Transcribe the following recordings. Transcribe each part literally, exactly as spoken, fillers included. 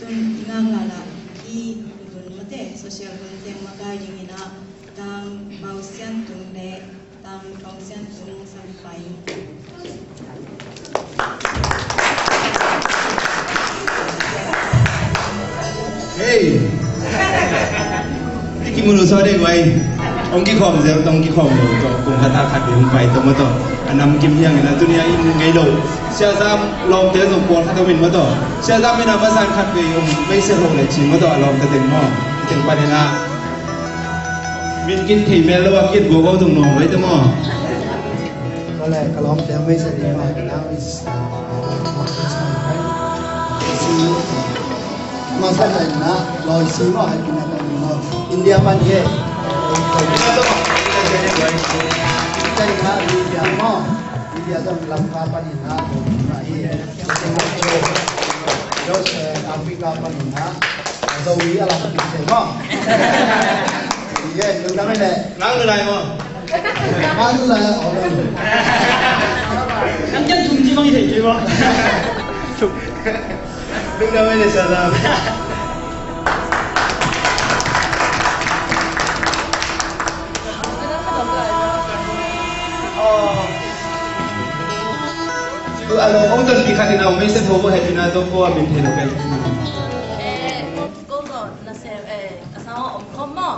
Tun i ngak lala i hun mate social hun teng makai dingin ah Tang Bau Sian Tung le Tang Thong Sian Tung sang pai. Hei. Ki munu sa de wai. Ong ki khom zel tong ki khom lo to kung khat a khat ding pai to maw to. A nam kim hiang ina tuni a in ngei lo. Sia Zam lawmte zong pawl khat om in maw to. Sia Zam ina masan khat vei om mei se ho le chin maw to a lawmte teng maw. Teng pan ina. Min kin thei mel lo a kin go go zong nuam vai te maw. Ka le ka lawmte mei se ding maw. Masa laina loi si maw hai pina tong maw. India pan ye. India maw. India tong Lamka pan ina. Jose Africa pan ina. Zomi a lam pi se maw. Ye, lungdam le. Nang lai maw. Nang lai. Nang jan thum ji bang i thei kei maw. Lungdam le Sia Zam. Alo, ong ton pi khat ina ong mei se tho bo hepina to ko a min thei lo pen. Eh, ko ko na se eh, a sa om khom mo.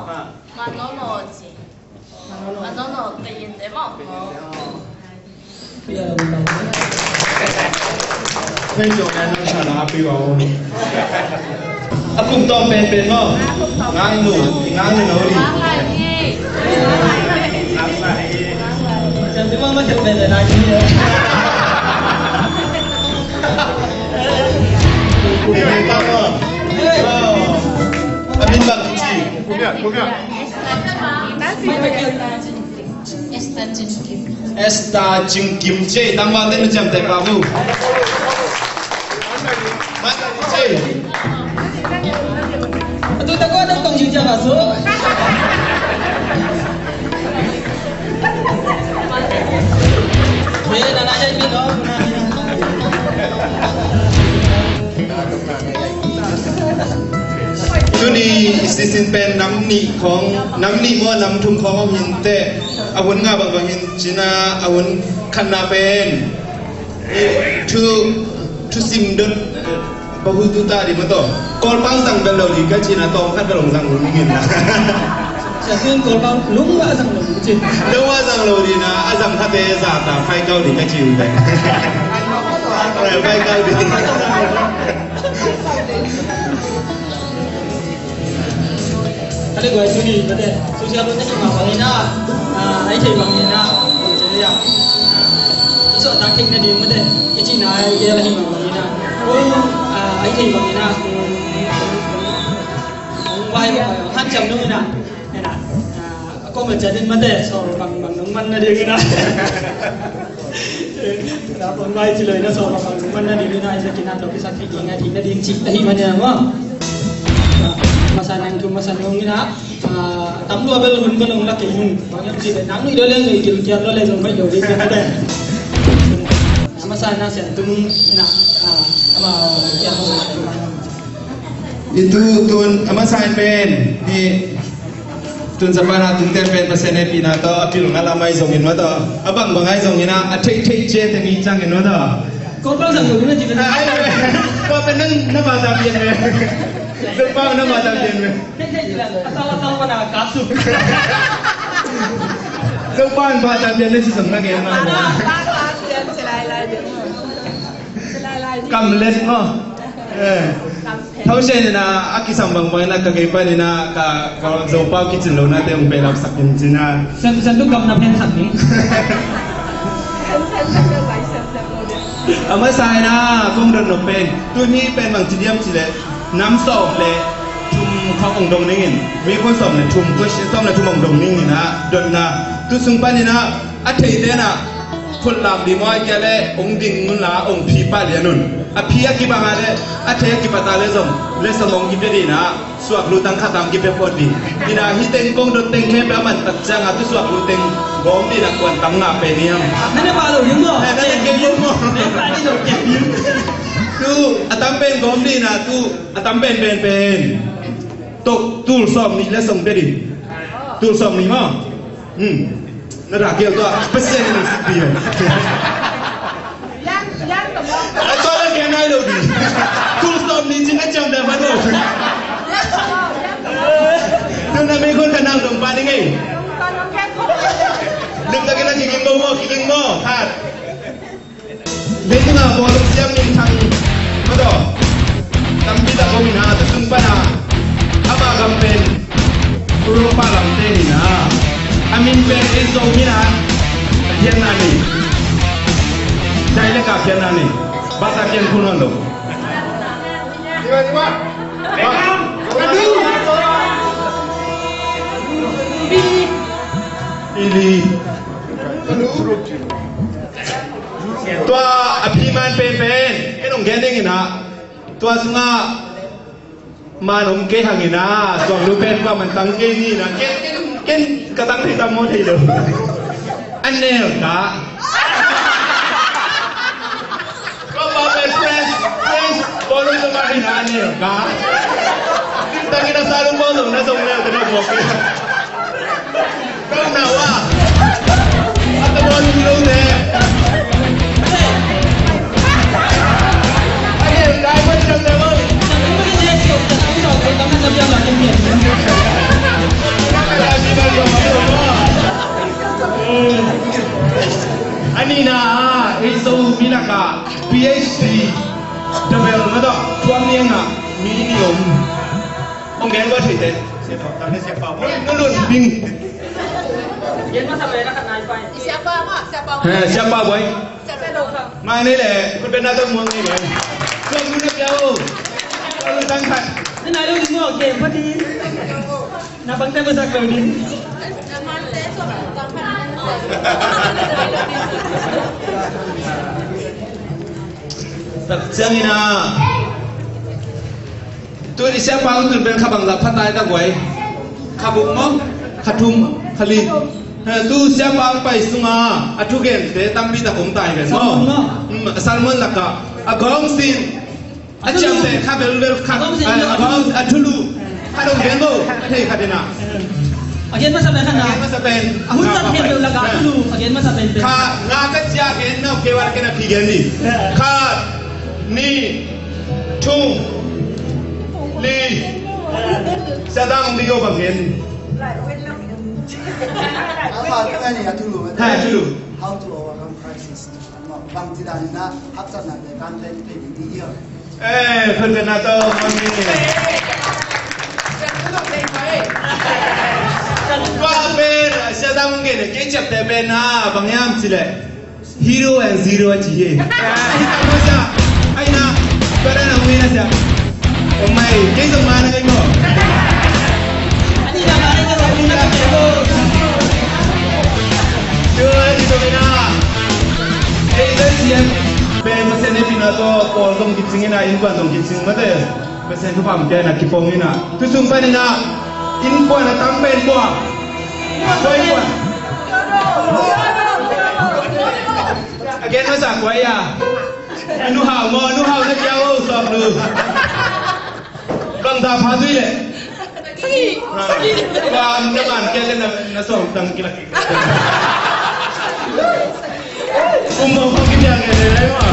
Ma no no ci. Ma no no te yin te mo. Hei, jom na nang sa na api wa o. A kum tawm pen pen maw. Ngang nu, ngang nu no ni. Ngang lai. Ngang lai. Ngang lai. Ngang lai. A min bang ci. Kum ya, kum ya. Esther Cing Kim. Esther Cing Kim ci, tangval ten na ciamteh pah uh. Mai ka ci. Atu tak ko tak tong yu ciam asu. Ye, na na ya mi no. Tuni i sisin pen nam nih khawng, nam nih maw nam thum khawng om hi inteh. A hun nga bangbang hi in cina a hun khatna pen. Eh, thu, thusim dot, eh, bahu tu ta di maw to. Kawlpau zang bel lo di ka cina tawm khat bel hong zang lo ding in na. Sia Tung Kawlpau lungwa zang lo di cin. Lungwa zang lo di na, a zang khat te za ta khai kau di ka cin pen. Khai kau di. Kali guai suni bate, sosial bate suma bangina, ah, ai thei bangina, jadi ya, so tak thei na di bate, ichi na ai ya lagi bangina, oh, ah, ai thei bangina, wai han jam nung na, na, ah, ko ma jadi bate, so bang bang nung man na di na. Rapon vai ci loi na sawm a pang man na ding na isa kinat lo kisa ki ding a ding na ding cik ta hi man ya ma. Masa nang tu masa nung ina. Tam lua bel hun ko nung la ke nung. Bang yam ci le nang ni lo le ngai kil kiat lo le nung mai lo ding na te. Masa na sian tu nung ina. Ama kiat lo. Itu tun ama sai pen ni. Tun Japan a tungte pen Pasian hehpihna tawh a pil ngal a mai zongin maw tawh a bangbang ai zongin a a theihtheih ciate mi ciangin maw tawh. Ko pal zang lo na ci pen. Ai, ai, ko pen nang na ba ta pian me. Zong pa na ba ta pian me. Theihtheih ci la a tal a tal pa na ka su. Zong pa ba ta pian na ci zong na gen ma. Kam let maw. Eh. Thau sia ina a kisam bangbang ina ka gei pan ina ka, ka Zopau kicin lo na te hong pe lak sak in cina. San, san tu gam na pen sak ni. A masa ina kong don no pen. Tu ni pen bang ci diam ci le. Nam sawm le thum khong hong dong ning in. Mi kun sawm le thum, kun sawm le thum hong dong ning ina. Don na. Tu sung pan ina a thei te na. Khut lam di maw ai kia le ong ding nun la ong phi pa lian nun. A phi a kibang a le a thei a kipata le zong le song ong kipia di na suak lu tang khatang kipia pawt di. Ina hi teng kong dot teng khe pia man tak ciang a tu suak lu teng gawm di na kuan tang nga pe niam. Nane pa lo yung mo. Nane ke yung mo. Nane pa di lo ke yung. Tu a tam pen gawm dih na, tu a tam pen pen pen. Tuk tul sawm nih le song te dih. Tul sawm nih maw. Hmm. Na dah kial tua. Pasian in sik dih. A tua la kial nai lo dih. Tul sawm nih cin a ciam dah man lo. Tu na mi khun ka nang dong pa ding ei. Lim ta kina kiging bo mo, kiging mo. Khat. Leitung a bawlung siam minthang madaw tampi tak om in a, tua sung pan a ama gam pen Europa gamte hi na, a min pen ei Zo hi na, a khiatna nei. Dai le ka khiatna nei. Bangsa khiat phun hon lo. Ili. Tua a phi man penpen, en hong gen ding in a, tua sungah man om kei hang in a, suang lu pen kua man tang kei ni in a, ken, ken, ken ka tang thei tam maw thei lo. A nel ka. Kua pa pen French, French, bawlung zong a hi na, a nel ka. Lim tang in a sa lung bawlung na zong nel ka na buak kei. Kau na wa. Ata bawlung lo ne. Ai, kai man chang ne wa. Ani na, ei Zo mi na ka PhD. Double na do. Tuam ni na. Mi ni om. Hong gen ko thei te. Siapa? Tang ne siapa? Nulun bing. Gen masa pen na khat nai pai. Siapa ma? Siapa? He, siapa boy? Siapa lo kha? Ma ni le, kun ben na tong muang ni boy. Kun kun na piao. Kun tang khat. Ni nai lo ni mo gen pa di. Na bang te masak lo ni. Tak siang ina. Tu i siapa hong tun pen kha bangzah pha tai ta guai. Kha buk maw? Kha thum, kha li. He, tu siapa hong pai sunga a thugente tampi tak om tai ven maw? Salmon maw? Hmm, salmon laka a gawng sin. A ciamte kha velvel kha. A gawng sin, a gawng, a thulu. Kha dong ven maw? A thei kha dena. A gen masa pen kha na. A gen masa pen. A hun tak pen vel laka a thulu. A gen masa pen pen. Kha nga ka cia gen na ke war ke na phi gen ni. Kha ni. Thum. Li. Sia Dang di yo bang gen. Apa tu ni a thulu. Ha, thulu. How to overcome crisis. Bang ti dan na hap sat na de kan de de di yo. Eh, khun pen na to mami. Tua pen Sia Dang gen ke ciap te pen na bang yam ci le. Hero and zero a ci hi. Ai na, tua dan a hong hi na sia. Oh my, kei zong ma na kei maw. Tua ci zong hi na. Ei zong ci hi. Pen Pasian hehpihna tawh pawl zong kicing hi na, innkuan zong kicing mate. Pasian thupha hong pia in a kipawm in a. Tu sung panin a innkuan a tam pen kua? Kua innkuan? A gen masa kua ia? A nu hau maw, a nu hau na kia o, sawk nu. Bangza pha zui le. Bang na man kia le na, na sawng tang kila. Kum bang bang kia le le ma.